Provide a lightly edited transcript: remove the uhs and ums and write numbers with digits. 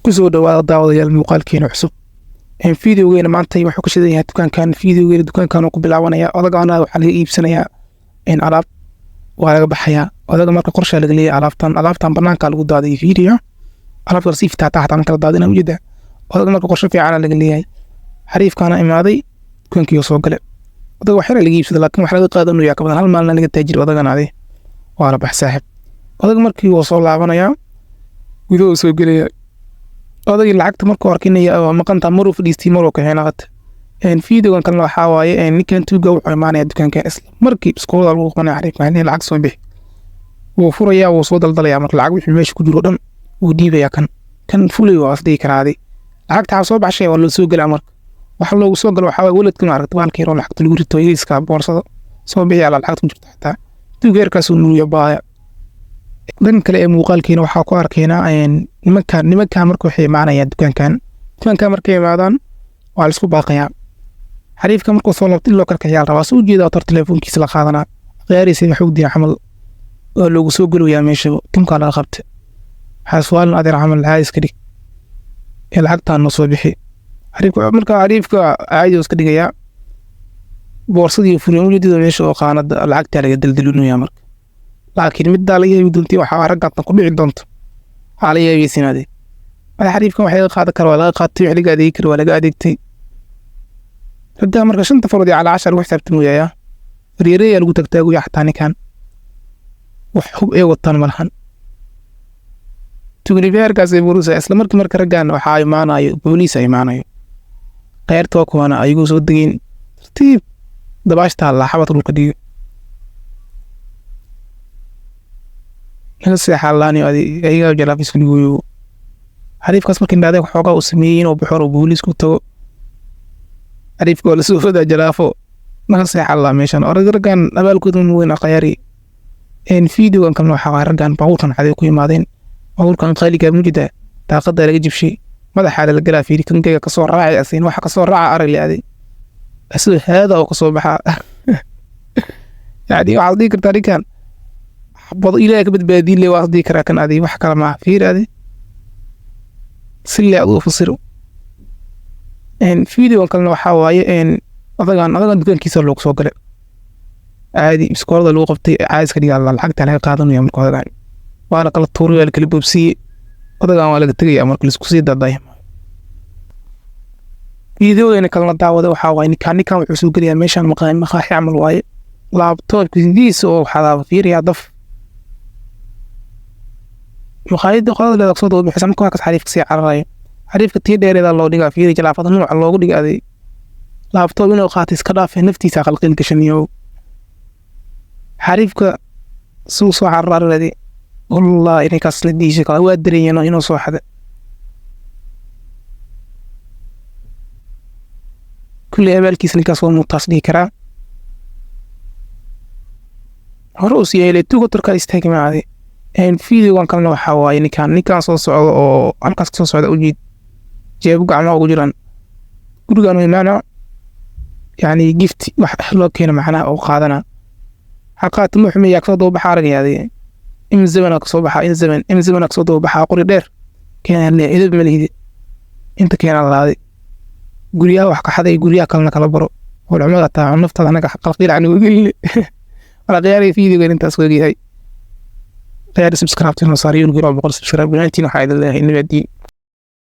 Kusoo dhawaada daawadayaal muuqaalkeena cusub. Videogeena maanta wuxuu ka shidan yahay dukaankan. Videogeena dukaankan uu ku bilaabanaya. Odagaana waxaa laga iibsanayaa alaab, waa laga baxayaa. Odaga marka qorshaa laga leeyahay alaabtan banaanka lagu daadiyo video alaabta lasii fitaataa xataa marka la daadina ujeeda. Odaga marka qorshe fiicana laga leeyahay. Xariifkaana imaaday dukaankii soo gale. Odaga wax yar laga iibsada, laakiin wax laga qaadanayaa ka badan. Hal maalina laga taajir odagana ade waa la bax saaxib. Odaga markii wuu soo laabanayaa, gudaha soo gelaya. Odagii lacagta markuu arkinaya oo maqantaa, maruu fadhiistay, maruu kaxeyn qata. Videogan kalena waxaa waaye ninkan tuuga wuxuu imaanaya dukaankan isla markii iskoolada lagu qabanaya. Xariifka waxaa lacag soo bixi, wuu furayaa, wuu soo daldalayaa. Marka lacag wixii meesha ku jiro dhan wuu dhiibayaa. Kan fulay waa is dhihi karaa adi lacagta waxaa soo baxshay waa loo soo gelaa. Marka waxa loogu soo galo waxaa waaye waladka maaragta bahalka yaroo lacagta lagu rito yariiska boorsada soo bixi ala lacagta ku jirta. Xataa tuuga heerkaasuu nuuriyo baaya. Dhan kale ee muuqaalkiina waxaa ku arkaynaa nimankan marka waxay imaanayaan dukaankan. Dukaankan markay imaadaan waa la isku baaqayaa. Xariifka markuu soo laabto in loo kala kaxiyaa la rabaa. Soo ujeeda tor telefoonkiisa la qaadanaa khiyaariisa wax u diya camal waa loogu soo gelayaa meesha tunkaa laga qabta. Waxaa su'aalin adeer camal caadi iska dhig ee lacagtaan noo soo bixi. Xariifka marka xariifka caadi iska dhigayaa, boorsadii furiyan ujeedada meesha oo qaanada lacagtaa laga daldalinayaa marka. Laakiin middaa la yeebi doonti waxaa raggaadna ku dhici doonto waxaa la yeebaysin ade. Madax xariifkan wax laga qaadan kara waa laga qaatay, wax laga adeegi kara waa laga adeegtay. Raggaa marka shanta farood iyo calaa 10 lagu xisaabtamayaa faryareeyaa lagu tagtaaguya. Xataa ninkan wax hub ee wataan malahan tugnibeerkaas ay burusa isla markii. Marka raggan waxaa imaanayo booliis imaanayo kheyrta waa kuwaana ayagoo soo degeyn tartiib dabaashta laaxabad dhulka dhigo naga seexaalaaniyo ayagaa jalaafisku dhigoyo. Xariifkaas markii indhaadee waxoogaa uu sameeyey inuu baxo oo booliisku tago. Xariifka waa lasoo wadaa jalaafo naga seexalaa meeshan orag raggan abaalkooda ma weyn aqayaari. Videogan kalena waxaa waaye raggan baabuurkan caday ku yimaadeen. Baabuurkan qaaligaa mujida daaqada laga jibshay, madaxaa lala galaa. Fiiri kankeyga kasoo raacay asiin waxa kasoo raaca arag le asagoo haada oo kasoo baxaa. Yacni waxaad dhihi kartaa ninkan xabado ilaahay ka badbaadiin le waad dhihi karaa kan adi wax kale maaha. Fiiri adi si le aduu fasiro. Videogan kalena waxaa waaye adagan dukaankiisa loogu soo galay caadi iskoolada lagu qabtay caadi iska dhigaa lacagta laga qaadanaya. Marka odagan waa la kala tuuray, waa la kala boobsiiyey. Odagan waa laga tegaya marka laisku sii daadaya. Videogeena kalena daawada waxaa waaye ninkan wuxuu soo gelayaa meeshaan maqaaxi camal waaye. Laabtoobka sidiisa oo waxaa fiiriyaa daf maqaayadda qolada leedaa soo daba bixisa. Marka waa kas xariifka sii cararaya. Xariifka tii dheereedaa loo dhigaa. Fiiri jalaafada nuuca loogu dhigaaday. Laabtoob inuu qaatay iska dhaafay, naftiisa qalqiil gashaniyo. Xariifka suu soo cararade wallahi inay kaas la diishay kala waa dareeyeen inuu soo xada kulli abaalkiisa. Ninkaas waa mutaas dhihi karaa hore uu sii yeelay tuuga turka istaagi maade. Videogan kalena waxaa waaye ninkan soo socda oo halkaas kasoo socda ujeed jeebo gacmaha ugu jiraan gurigan u imaana. Yacni gift wax loo keeno macnaha oo qaadana xaqaat ma xumeeyaa kasoo daba baxa aragayaade in zamana kasoo baxa in zaman in zamana kasoo daba baxa qori dheer keenaan le edeb ma lihidi inta keenaan laaday guryaha wax ka xaday guryaha kalena kala baro walcumada taa naftaada anaga qalqiil aan ugu gelin wala khiyaari. Videogan intaas weegyahay khiyaari subscribe tinoo saariyo 1,100 subscribe gunaantiin. Waxaa idin leeyahay nabadiin.